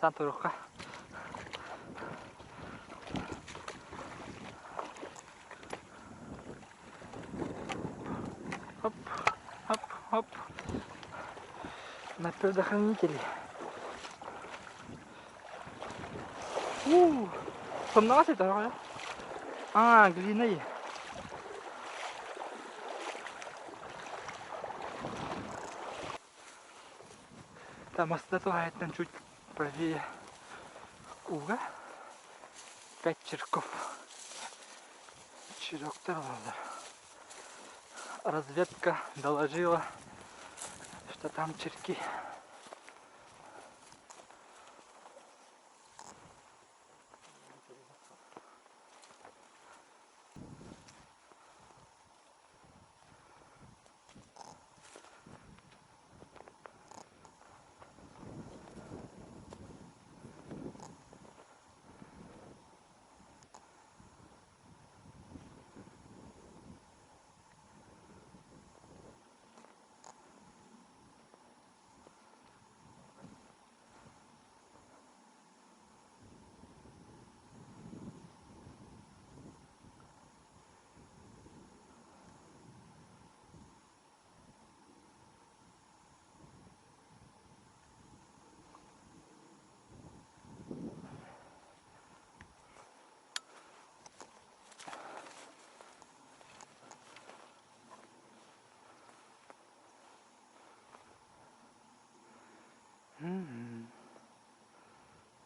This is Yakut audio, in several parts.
Бастаан туруохха. Хоп, хоп, хоп. На предохранители. У, сымнаҕас этэ аҕай. Аа, глиной. Там аста туһаайыттан чуть правее ууга пять черков. Чероктар олороллор. Разведка доложила, что там черки.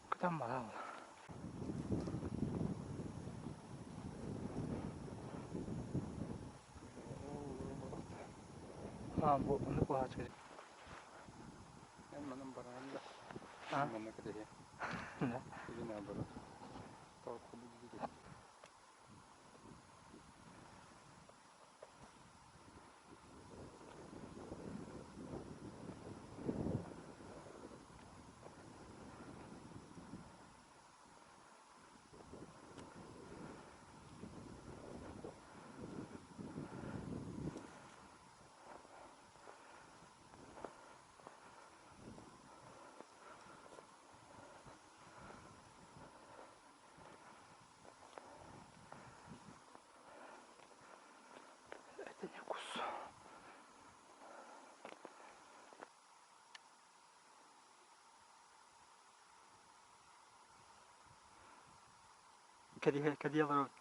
Кытан барал. А, бу ону куһааччы. Эн манан бараҕын да. А? Манна кэтэһиэ. Да. Или наоборот. Тоҕо будет. Это не кус. Кэриэ кэриэ олоробут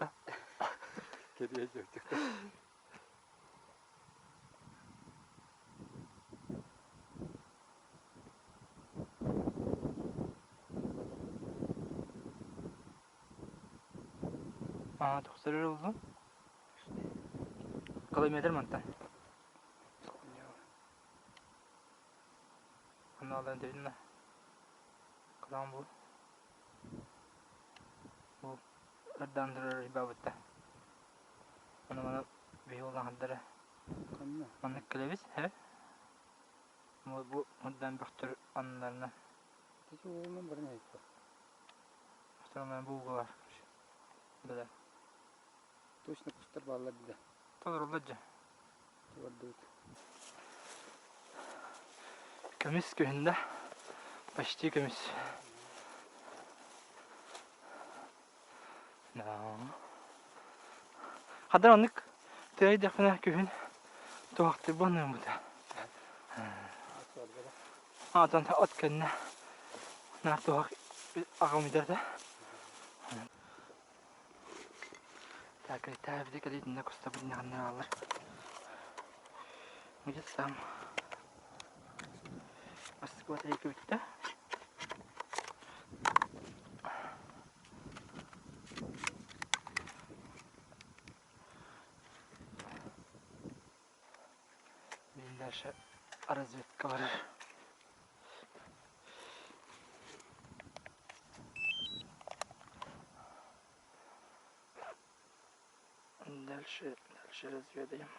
Кэриэ дьиэбит. Аа, тохсорор буллум. Километр мантан. Аналан дебинна. Кылаан бу. Бу ырдаан турар рыбабытта. Аны маны биһи улаһандара. Ханна? Маннык кэлэбит, һэ? Бу мырдаан бөхтөр аннарынан. Тече уолунан баран иһиппэ. Остроман бу уга бар. Бile. Точно кустар бааллар да. Толоруллар дьэ. Тубардыбыт. Көмүс күһүндэ. Почти көмүс. Да. Хадар оннук тыайдахпына күһүн туһахтырбан ыммыта. Атан от кэннэ наар туһах аҕам идэрдэ. Так, летаю кэлитинэ кустабын алар. Где-то там Москва бүттэ. Мен дальше разведка барар. Дальше, дальше разведаем.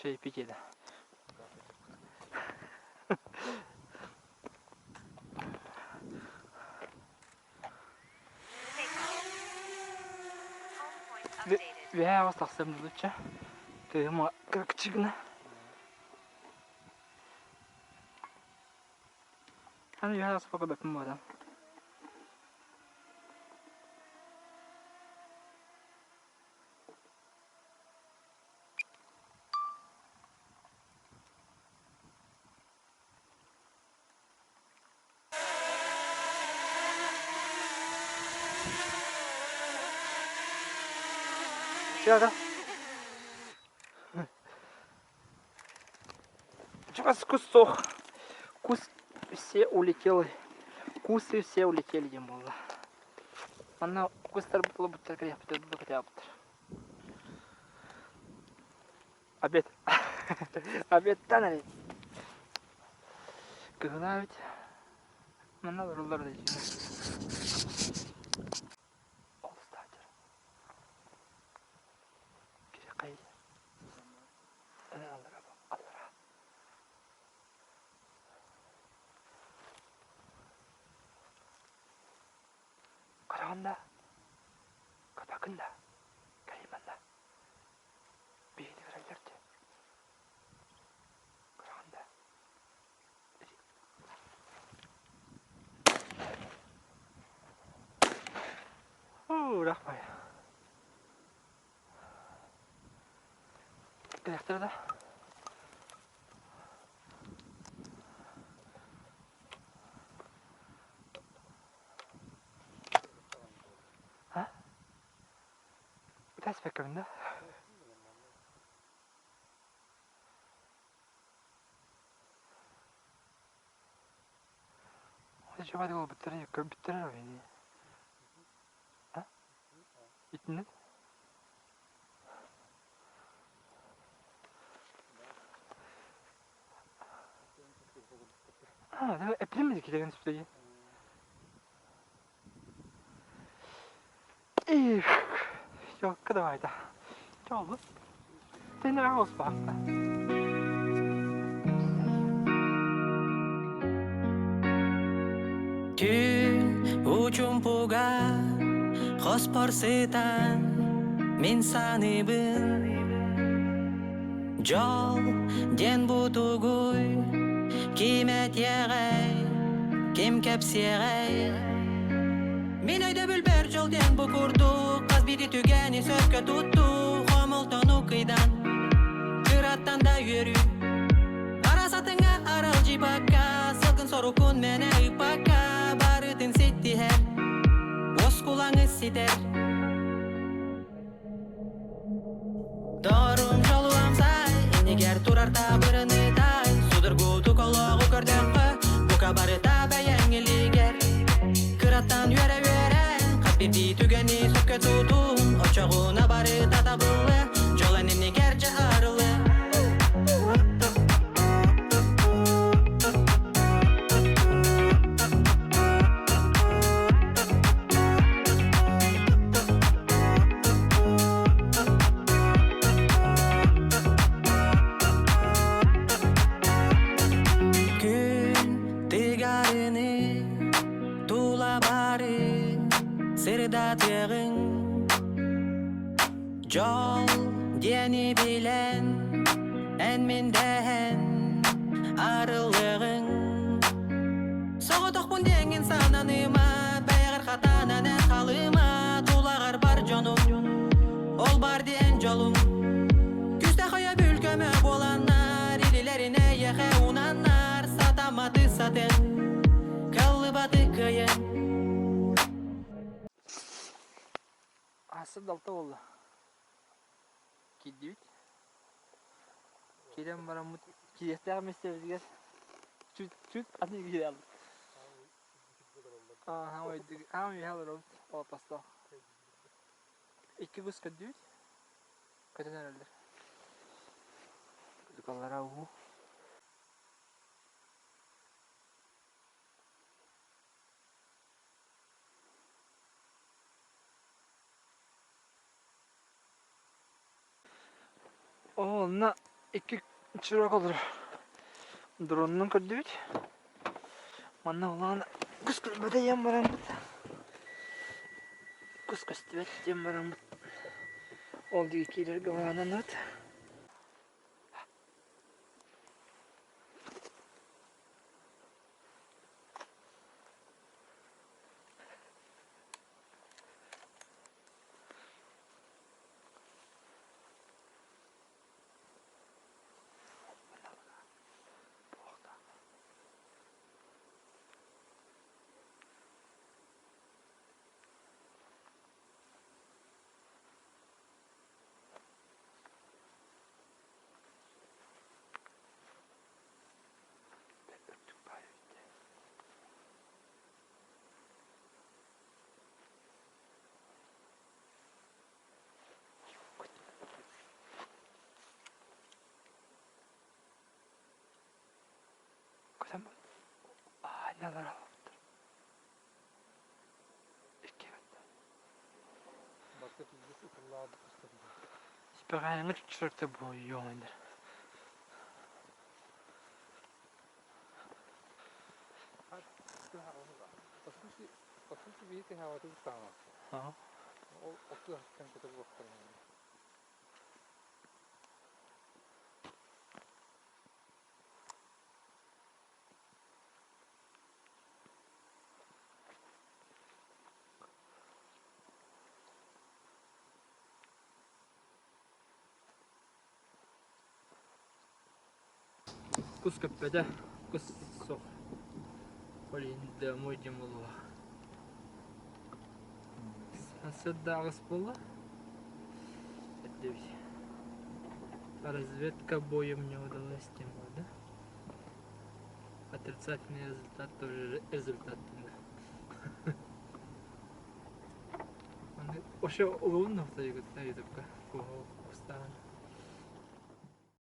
Чай пить да. Үөһээ аҕыс тахсыам дылычча. Тыаһым кыракчы гына. Аны үөһээ аҕыс пока бэппин буолан. Сяда. Чугас кус суох. Кус все улетели. Кусы все улетели диэн буолла. Манна кустар булбуттар кэлиэхпит кэтэхпит. Обед. Обедтан эрэ. Кыһына эбит. Манна олороллор да Олус таатыр. Кириқай. Аллара аллара. Көрөҕүн да? Көпөкүн да? Кэлин манна. Биһини көрөллөр дии. Көрөҕүн да? Уу, рахмай. Кэлэхтэрэ да? А? Тэспэккэбин да? Чубай буолбуттара көрбүттэрэ эбини. А? Итинэн? А, эппитим килеген сүптэги. Эх, Чокка давайда. Чолбут. Тенер оспаахта. Түүн учумпуга хоспор сытан мин саныыбын Дьол диэн бутугуй ким этиэҕэй ким кэпсиэҕэй Мин өйдөбүлбэр дьол диэн бу курдук хас биирдии түгэни сөпкө туттуу хомолтону кыйдан кыраттан да үөрүү Арасатыҥа аралдьыйбакка сылгын сорукун мэнэ ыыппакка барытын ситтиһэр уоскулаҥы ситэр Торум дьолуом сай, иннигэр турар таабырынытай, судургутук олоҕу көрдөххө, бука барыта бэйэҥ илиигэр. Кыраттан үөрэ-үөрэн, хас биирдии түгэни сөпкө тутун, оччоҕуна барыта табыллы, дьол эн иннигэр дьэ арылы. Күн тыгарыны тула бары сырдатыаҕыҥ Дьол диэни билэн эн мин дэһэн арыллыаҕыҥ Соҕотохпун диэҥҥин сананыма бэйэҕэр хатанан эн халыма тулаҕар бар дьонуҥ ол бар диэн дьолуҥ Күстэх өйөбүл көмө буоланнар илилэрин эйиэхэ уунаннар сатамматы сатын кыллыбаты кыайан Асы далта буолла. Киирдибит. Киирэн бараммыт киириэхтээх миэстэбитигэр чуть-чуть атын киирэ албыт. Ааһа үөһэ олоробут олоппостоох. Икки кус көрдүбүт. Көтөн эрэллэр. Дукаллара уу. Оо, онно икки чурак олорор. Дронунан көрдүбүт. Манна улахан кус көрбөтө диэн бараммыт. Кус көстүбэт диэн бараммыт. Ол диэки киирэргэ былааннанабыт. Үрдүк баайы бүттэ. Көтөн аанньалар алабыттар. Икки бэтте. Барыта пиздец ытыллаабыт кустарга. Испэҕээҥҥи чуччурыкта буойуоҥ По сути, видите, хаватыбыт таама. Ол оту хастан көтөр буохтар. Кус көппөтө, кус суох. Ол иһин домой диэн буолуо. Сырдааҕыс буолла. Эрдэбит. Разведка боем не удалась диэн буолла. Отрицательный результат тоже результат диэн. Вообще улуун ютубка кустаан.